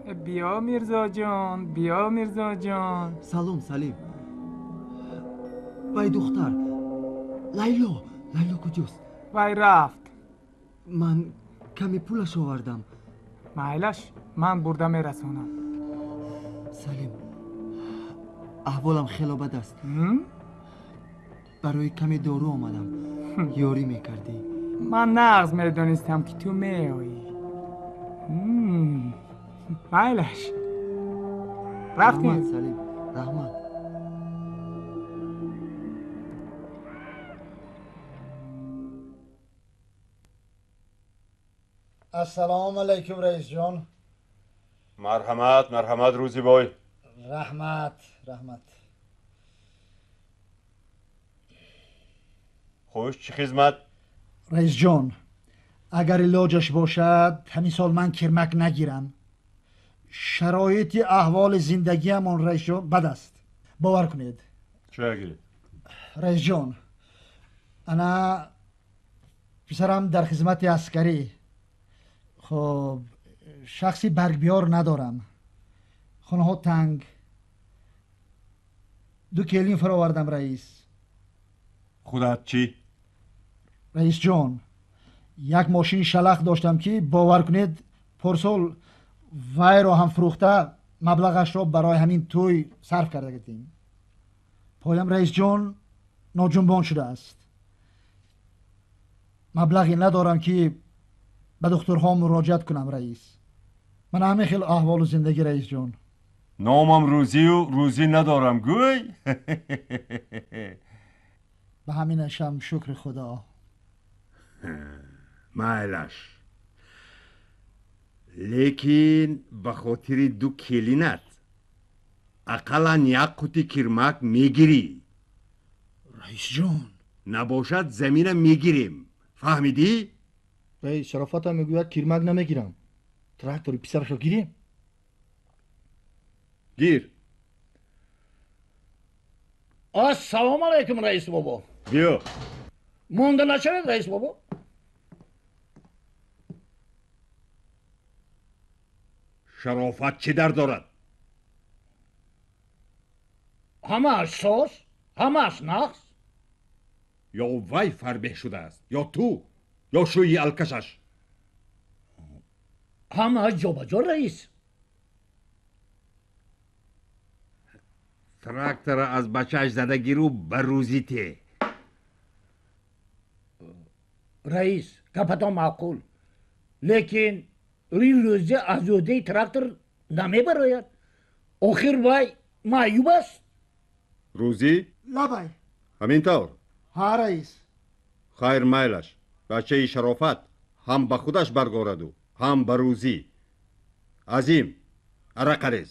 Биё, Мирзоҷон, биё, Мирзоҷон. Салом, Салим. Вай духтар Лайло, Лайло куҷост? Вай рафт. Ман каме пулаш овардам. Майлаш, ман бурда мерасонам. Салим, аҳволам хело бад аст. Барои каме дору омадам. Ёрӣ мекардӣ. Ман нағз медонистам, ки ту меоӣ. Майлаш, рафтем. Раҳмат, Салим, раҳмат. Ассалому алайкум, раисҷон. Марҳамат, марҳамат, Рӯзибой. Раҳмат, раҳмат. Хуш, чӣ хизмат? Раисҷон, агар илоҷаш бошад, ҳамин сол ман кирмак нагирам. Шароити аҳволи зиндагиамон, раисҷон, бад аст, бовар кунед. Чӣ гиред? Раисҷон, ана писарам дар хизмати аскарӣ. Хоб, шахси баргбиёр надорам, хонаҳо танг. Ду келин фаровардам, раис. Худат чӣ? Раисҷон, як мошини шалақ доштам, ки бовар кунед, порсол вайро ҳам фурӯхта, маблағашро барои ҳамин тӯй сарф карда гирдем. Поям, раисҷон, ноҷунбон шудааст. Маблағе надорам, ки ба духтурҳо муроҷиат кунам, раис. Ман ҳамин хел аҳволу зиндагӣ, раисҷон. Номам Рӯзию рӯзӣ надорам, гӯй. Ба ҳаминашам шукри Худо. Майлаш, лекин ба хотири ду келинат ақаллан як қути кирмак мегирӣ. Раисҷон, набошад, замина мегирем, фаҳмидӣ? Раис, Шарофатам мегӯяд, кирмак намегирам, трактори писарашро гирем. Гир. Ассалому алайкум, раис бобо. Биё. Монда нашавед, раис бобо. Шарофат чӣ дар дорад? Ҳамааш соз, ҳамааш нағз. Ё вай фарбеҳ шудааст, ё ту, ё шӯи алкашаш. Ҳамааш ҷобаҷо, раис. Трактора аз бачааш зада гиру ба рӯзӣ те. Раис, гапатон маъқул, лекин ин рӯзӣ аз ӯҳдаи трактор намебарояд. Охир вай маъюб аст. Рӯзӣ? Лабай. Ҳамин тавр? Ҳа, раис. Хайр, майлаш, бачаи Шарофат ҳам ба худаш баргораду, ҳам ба рӯзӣ. Азим, арақарез.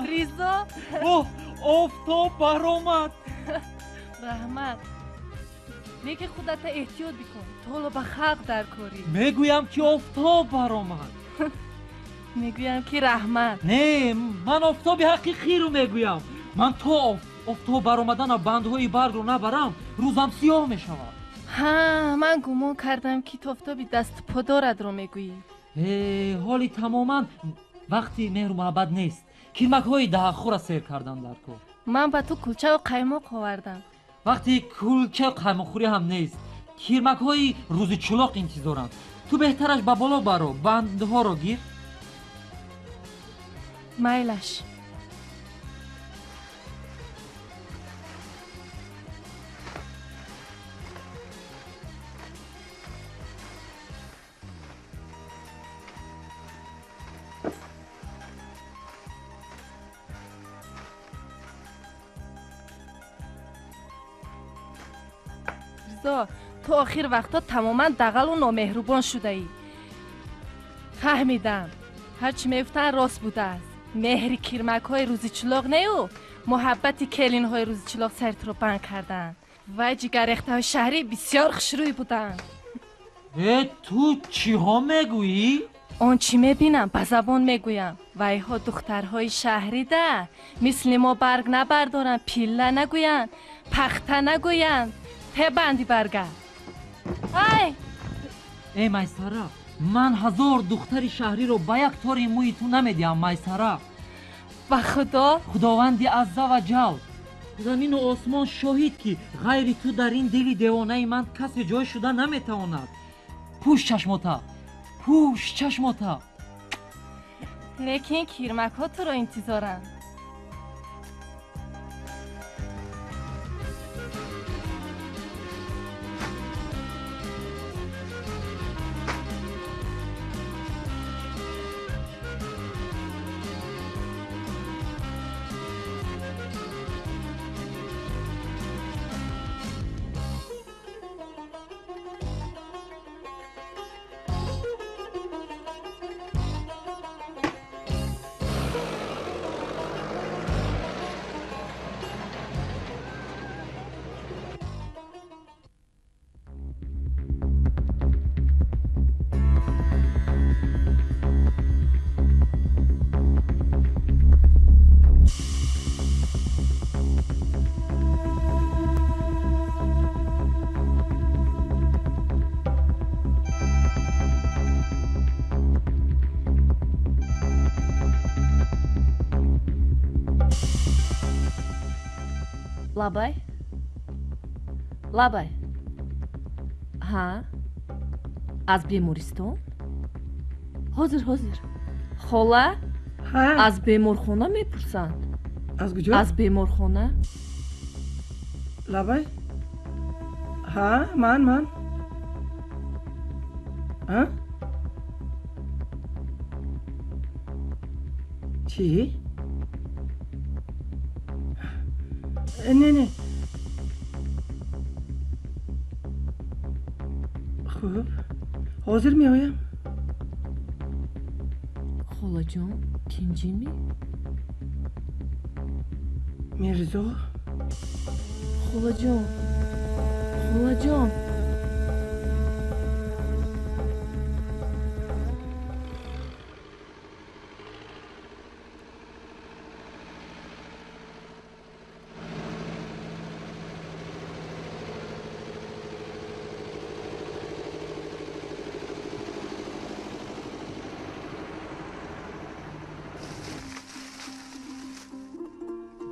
Ризо. Оҳ, офтоб баромад. Раҳмат. Лекин худата эҳтиёт бикун, то ҳоло ба халқ дар корӣ. Мегӯям, ки офтоб баромад. Мегӯям, ки раҳмат. Не, ман офтоби ҳақиқиро мегӯям. Ман то офтоб баромадана бандҳои баргро набарам, рӯзам сиёҳ мешавад. Ҳа, ман гумон кардам, ки ту офтоби дасту по дорадро мегӯӣ. Э, ҳоли тамоман вақти меҳру муҳаббат нест. Кирмакҳои даҳахӯра сер кардан дар кор. Ман ба ту кулчаву қаймоқ овардам. Вақти кулча қаймоқхӯрӣ ҳам нест. Кирмакҳои рӯзи чулоқ интизоранд. Ту беҳтараш ба боло баро, бандҳоро гир. Майлаш. Мирзо, ту охир вақтҳо тамоман дағалу номеҳрубон шудаӣ. Фаҳмидам, ҳарчи мегуфтанд рост будааст. Меҳри кирмакҳои рӯзичилоқ нею муҳаббати келинҳои рӯзичилоқ сари туро банд карданд. Вай ҷигаррехтаҳои шаҳрӣ бисёр хушрӯй буданд. Э, ту чиҳо мегӯӣ? Он чӣ мебинам, ба забон мегӯям. Вайҳо духтарҳои шаҳрида, мисли мо барг набардоранд, пилла нагӯянд, пахта нагӯянд. Тебанди барга. Ай! Э, Майсара, ман 1000 духтари шаҳриро ба як тори мӯи ту намедиҳам, Майсара. Ба Худо? Худованди азза ва ҷал, замину осмон шоҳид, ки ғайри ту дар ин дили девонаи ман касе ҷой шуда наметавонад. Пӯш чашмота, пӯш чашмота. Лекин кирмакҳо туро интизоранд. Лабай? Лабай? Ҳа? Аз бемористон? Ҳозир, ҳозир. Хола? Аз беморхона мепурсанд. Аз куҷо? Аз беморхона. Лабай? Ҳа, ман, ман. А? Чӣ? Не, не. Хуб, ҳозир меоям. Холаҷон, тинҷимӣ? Мирзо? Холаҷон, холаҷон.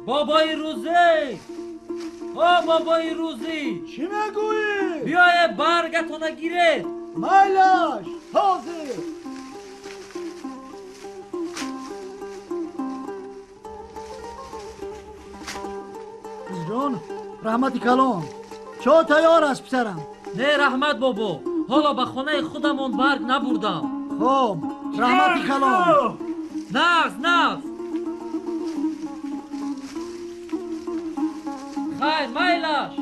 Бобои рӯзӣ! О, бобои рӯзӣ! Чӣ мегӯӣ? Биёе баргатона гиред! Майлаш! Ҳозир! Ҷон, раҳмати калон. Чо тайёр аст, писарам? Не, раҳмат, бобо. Ҳоло ба хонаи худамон барг набурдам. Хоб, раҳмати калон. Нағз, нағз. Хайр, майлаш.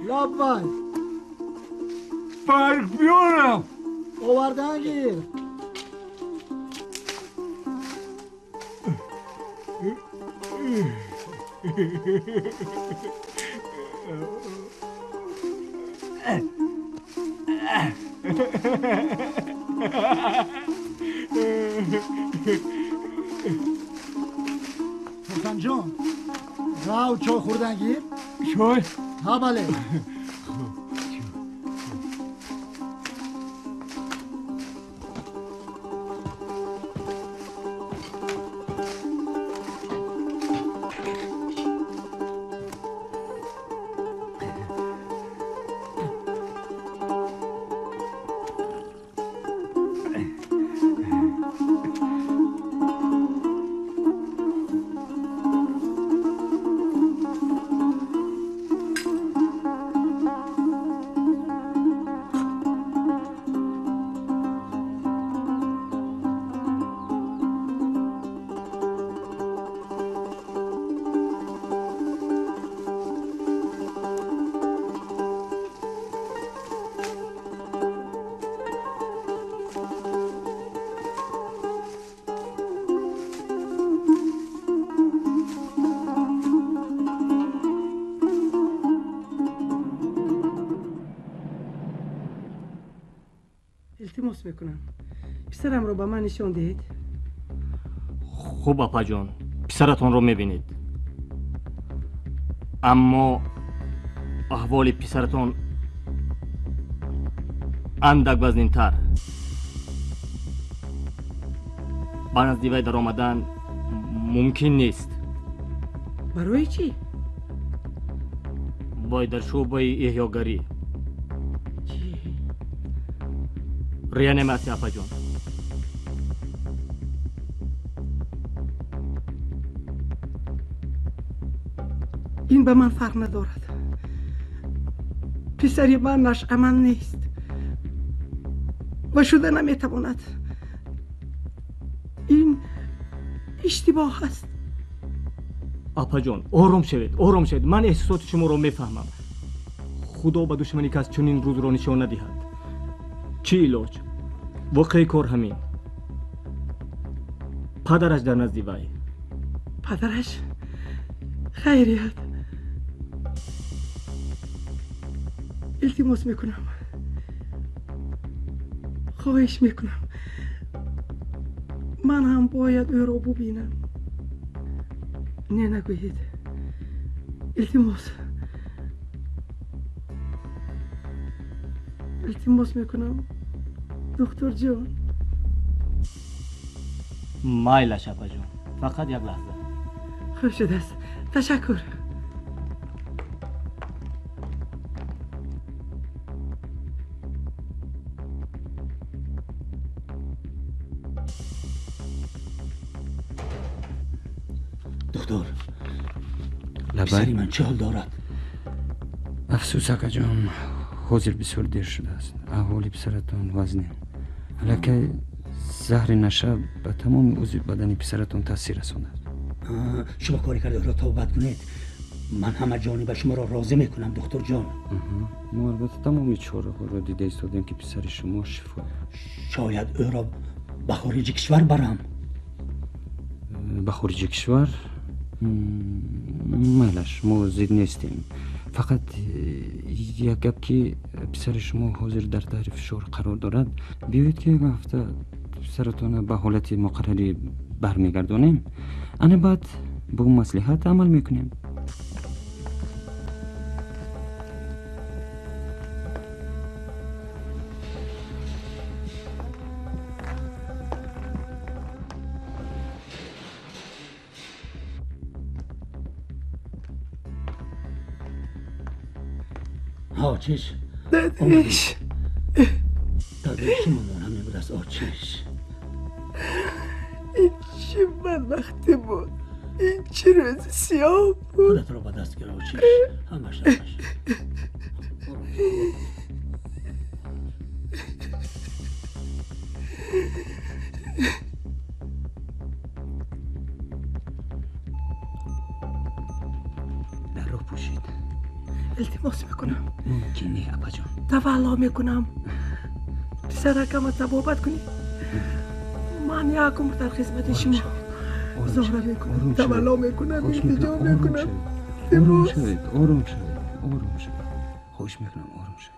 Лаббай. Барг биёрам. Овардан гир. Султонҷон, рав чой хӯрдан гир. Чой? Ҳа, бале. Илтимос мекунам, писарамро ба ман нишон диҳед. Хуб, апаҷон, писаратонро мебинед, аммо аҳволи писаратон андак вазнинтар. Ба назди вай даромадан мумкин нест. Барои чӣ? Вай дар шӯъбаи эҳёгарӣ, реаниматсия, апаҷон. Ин ба ман фарқ надорад. Писари ман нашъаман нест ва шуда наметавонад. Ин иштибоҳ аст. Апаҷон, ором шавед, ором шавед. Ман эҳсосоти шуморо мефаҳмам. Худо ба душмани кас чунин рӯзро нишон надиҳад. Чӣ илоҷ? Воқеи кор ҳамин. Падараш дар назди вай. Падараш? Хайрият. Илтимос мекунам, хоҳиш мекунам, ман ҳам бояд ӯро бубинам. Не нагӯед, илтимос, илтимос мекунам, духтурҷон. Майлаш, апаҷон, фақат як лаҳза. Хуб шудааст, ташаккур. Доктор, писари ман чӣ ҳол дорад? Афсӯс, акаҷон, ҳозир бисёр дер шудааст. Аҳволи писаратон вазнин. Аллакай заҳри наша ба тамоми узви бадани писаратон таъсир расондааст. Шумо коре карда ӯро табобат кунед. Ман ҳама ҷониба шуморо розӣ мекунам, духтурҷон. Мо албатта тамоми чораҳоро дида истодем, ки писари шумо шифо ёбад. Шояд ӯро ба хориҷи кишвар барам. Ба хориҷи кишвар? Майлаш, мо зид нестем. Фақат як гап, ки писари шумо ҳозир дар таҳри фишор қарор дорад. Биёед, ки як ҳафта писаратонро ба ҳолати муқаррарӣ бармегардонем, ана баъд бо маслиҳат амал мекунем. Очиш, дадиш, дадиш, мамон ҳамин будааст, очиш. Ин чӣ бадбахтӣ буд, ин чӣ рӯзи сиёҳ буд. Худатро ба даст гир, очиш, ҳамаш, ҳамаш. Дарро пӯшид. Илтимос мекунам. Мумкин не, апаҷон. Тавалло мекунам, писаракама табобат кунед. Ман як умр дар хизмати шумо зора мекунам, тавалло мекунам, илтиҷо мекунам. Ором шавед, ором шавед, ором шавед. Хоҳиш мекунам, ором шавед.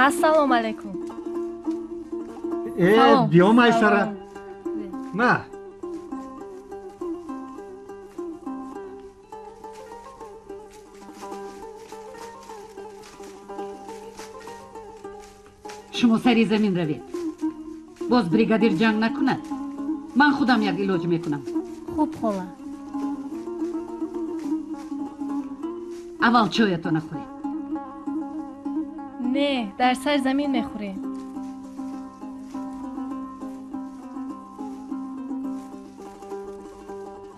Ассалому алайкум. Биё, Майсара. Ма. Шумо сари замин равед. Боз бригадир ҷанг накунад. Ман худам як илоҷ мекунам. Хуб, хола. Аввал чоятона хӯред. Не, дар сар замин мехӯрем.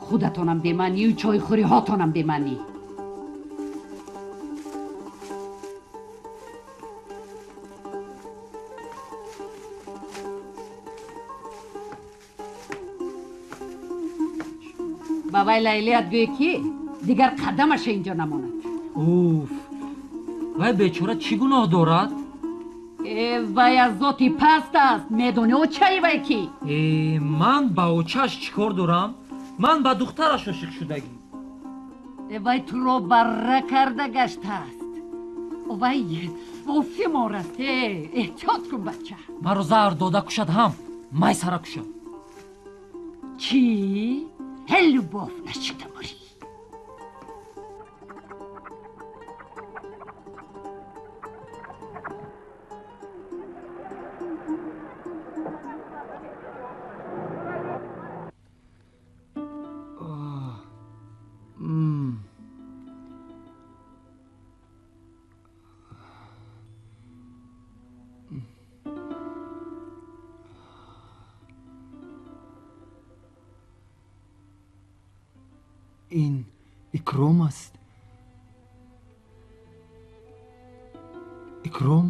Худатонам бемаънию чойхӯриҳотонам бемаънӣ. Ба вай Лайлият гӯе, ки дигар қадамаша инҷо намонад. Уф, вай бечора чӣ гуноҳ дорад? Э, вай аз зоти паст аст. Медонӣ очаи вай кӣ? Э, ман ба очааш чӣ кор дорам? Ман ба духтараш ошиқ шудагӣ. Э, вай туро барра карда гаштааст. Вай офимор аст. Э, эҳтиёт кун, бача. Маро заҳр дода кушад ҳам Майсара кушад. Чӣ? Ҳел, любовь нашида мурӣ. Ин Икром аст. Икром?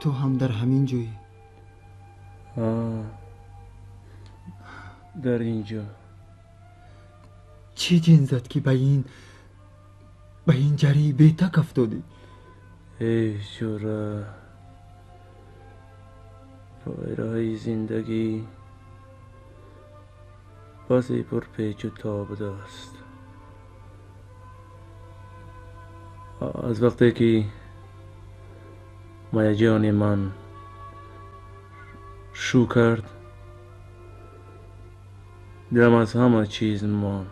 Ту ҳам дар ҳамин ҷоӣ? Дар ин ҷо. Чӣ ҷин зад, ки ба ин ҷарии бетак афтодӣ? Эй ҷура, поираҳои зиндагӣ басе пурпечу тоб будааст. Аз вақте ки маяҷони ман шу кард, дилам аз ҳама чиз монд.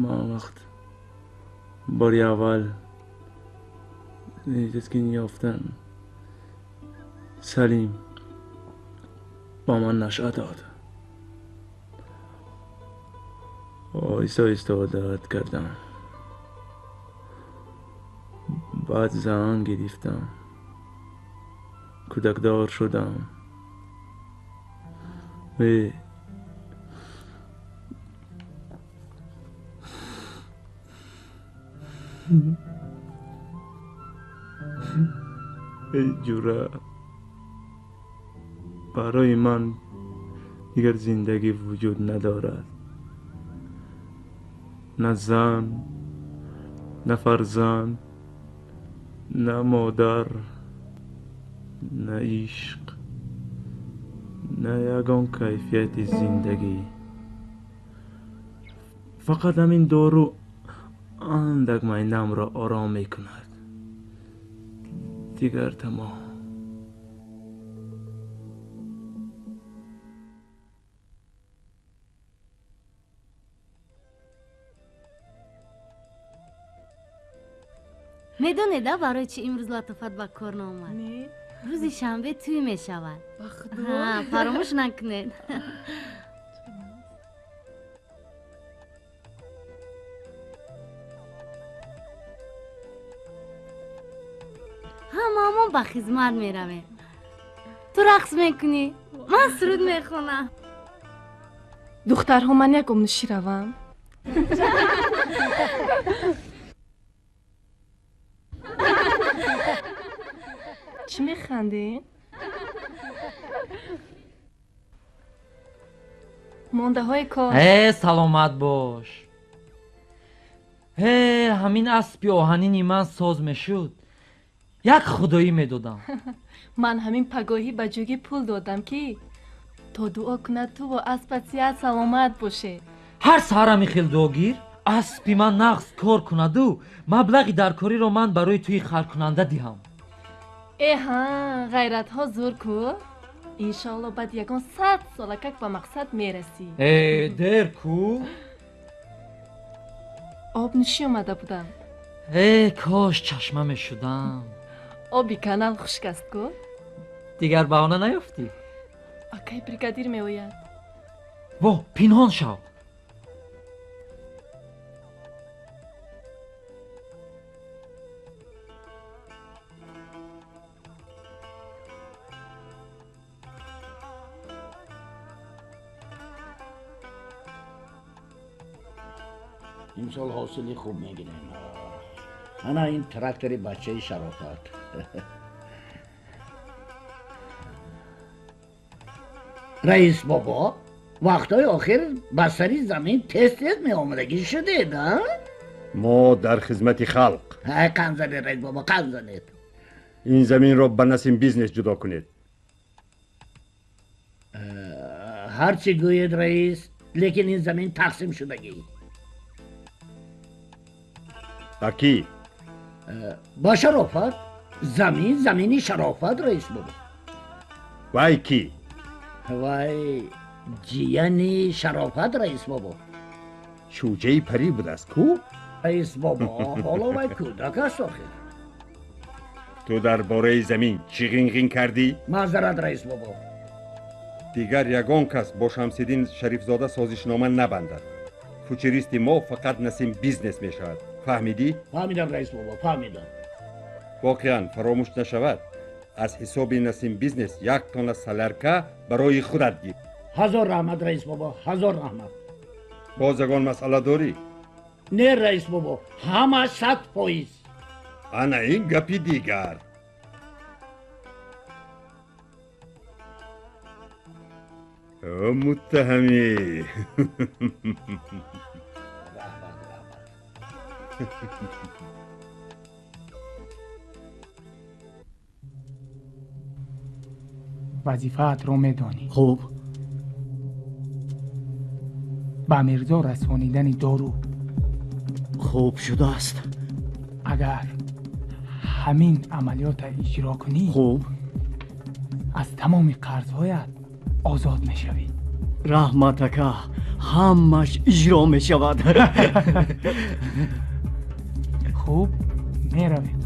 Ман вақт бори аввал таскин ёфтан Салим ба ман нашъа дод. Оҳиста оҳиста одат кардам. Баъд зан гирифтам, кӯдакдор шудам. Эй ҷура, барои ман дигар зиндагӣ вуҷуд надорад. На зан, на фарзанд, на модар, на ишқ, на ягон кайфияти зиндагӣ. Фақат ҳамин дору андак майнамро ором мекунад. Дигар тамом. Медонеда, барои чӣ имрӯз Латофат ба кор наомад? Рӯзи шанбе тӯй мешавад. Фаромӯш накунед. Ҳамаамон ба хизмат меравем. Ту рақс мекунӣ, ман суруд мехонам. Духтарҳо, ман як гумнушӣ равам. Чӣ механдед? Мондаҳои кор. Э, саломат бош. Э, ҳамин аспи оҳанини ман соз мешуд, як худоӣ медодам. Ман ҳамин пагоҳӣ ба ҷугӣ пул додам, ки то дуо кунад ту бо аспат сиҳат саломат бошед. Ҳар саҳар ҳамин хел дуогир аспи ман нағз кор кунаду маблағи даркориро ман барои тӯи харкунанда диҳам. Э ҳа, ғайратҳо зур ку. Иншоалло баъд ягон 100 солакак ба мақсад мерасӣ. Э, дер ку. Об нӯшӣ омада будам. Э, кош чашма мешудам. Оби канал хушк аст ку. Дигар баҳона наёфтӣ? Акай бригадир меояд. Во, пинҳон шав. Имсол ҳосили хуб мегирем. Ана ин трактори бачаи Шарофат. Раис бобо, вақтҳои охир ба сари замин тез тез меомадагӣ шудед, а? Мо дар хизмати халқ. Ҳай, қанд занед, раис бобо, қанд занед. Ин заминро ба Насим Бизнес ҷудо кунед. Ҳар чӣ гӯед, раис, лекин ин замин тақсим шудагӣ. Ба кӣ? Ба Шарофат. Замин замини Шарофат, раис бобо. Вай кӣ? Вай ҷияни Шарофат, раис бобо. Чӯҷаи парӣ будааст ку? Раис бобо, ҳоло вай кӯдак аст охир. Ту дар бораи замин чӣ ғинғин кардӣ? Маъзарат, раис бобо. Дигар ягон кас бо Шамсиддин Шарифзода созишнома набандад. Фучуристи мо фақат Насим Бизнес мешавад. Фаҳмидӣ? Фаҳмидам, раис бобо, фаҳмидам. Воқеан фаромӯш нашавад, аз ҳисоби Насим Бизнес як тонна солярка барои худат гир. Ҳазор раҳмат, раис бобо, ҳазор раҳмат. Боз ягон масъала дорӣ? Не, раис бобо, ҳама 100%. Ана ин гапи дигар. О, муттаҳамӣ. Вазифаатро медонӣ. Хуб. Ба Мирзо расонидани дору. Хуб шудааст. Агар ҳамин амалиётро иҷро кунӣ, хуб, аз тамоми қарзҳоят озод мешавӣ. Раҳмат, ака, ҳамаш иҷро мешавад. Хуб, меравем.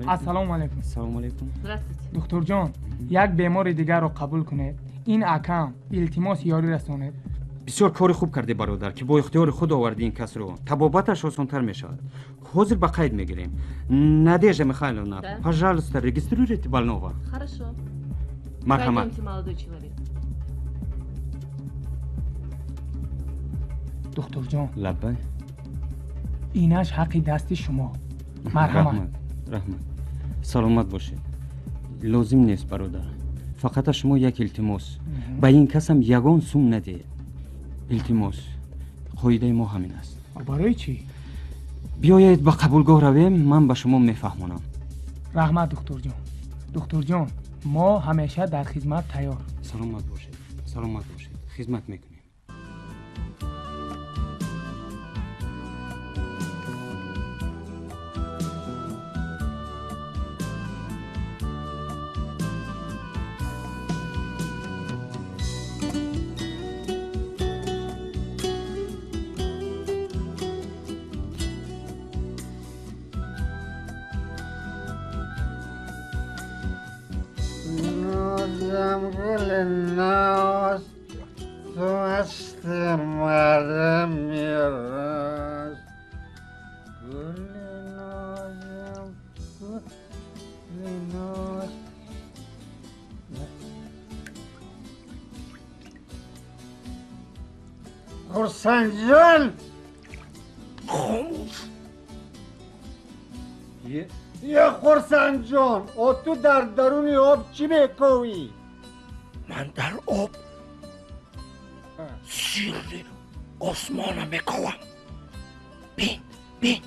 Ассалому алайкум. Салому алайкум. Духтурҷон, як бемори дигарро қабул кунед. Ин акам, илтимос ёрӣ расонед. Бисёр кори хуб кардӣ, бародар, ки бо ихтиёри худ овардӣ ин касро. Табобаташ осонтар мешавад. Ҳозир ба қайд мегирем. Надежда Михайловна, пожалуйста, регистрируйте больного. Хорошо. Марҳамат. Пойдемте, молодой человек. Духтурҷон. Лаббай. Инаш ҳаққи дасти шумо. Марҳамат. Раҳмат. Саломат бошед. Лозим нест, бародар. Фақат аз шумо як илтимос. Ба ин касам ягон сум надиҳед. Илтимос. Қоидаи мо ҳамин аст. Барои чӣ? Биёед ба қабулгоҳ равем, ман ба шумо мефаҳмонам. Раҳмат, духтурҷон. Духтурҷон, мо ҳамеша дар хизмат тайёр. Саломат бошед. Саломат бошед. Хизмат мекунем. Ноз, ту масти марди мероз. Гули нозам, гули ноз. Хурсандҷон! Хомӯш! Е Хурсандҷон, о ту дар даруни об чӣ мековӣ? Ман дар об сирри осмона мековам. Бин, бин.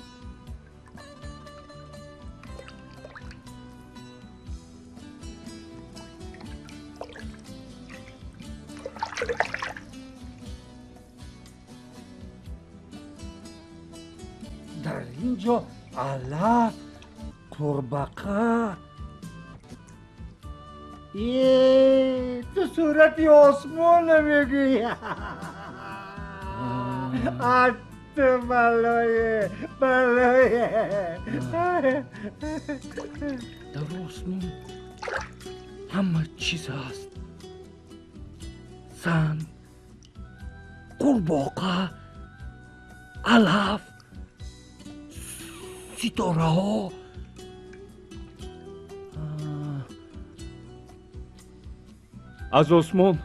Дар ин ҷо алаф, қурбақа. Е, ту сурати осмона мегӯӣ. Ат балое, балое. Дар осмон ҳама чиз ҳаст. Зан, қурбоқа, алаф, ситораҳо. Аз осмон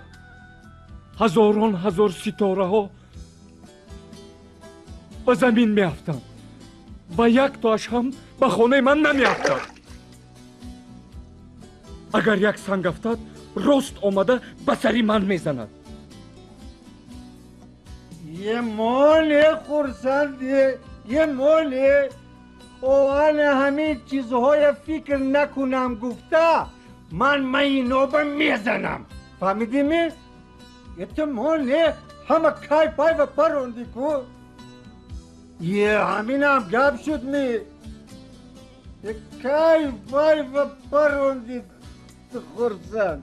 ҳазорон ҳазор ситораҳо ба замин меафтанд ва яктоаш ҳам ба хонаи ман намеафтад. Агар як санг афтад, рост омада ба сари ман мезанад. Е моле, Хурсанд, е моле. Оана ҳамин чизҳоя фикр накунам гуфта, ман майиноба мезанам. Фаҳмидӣ ми? Ето моле, ҳама кай пайва паронди ку. Е ҳаминам гап шуд ми? Е кай пайва паронди, Хурсанд.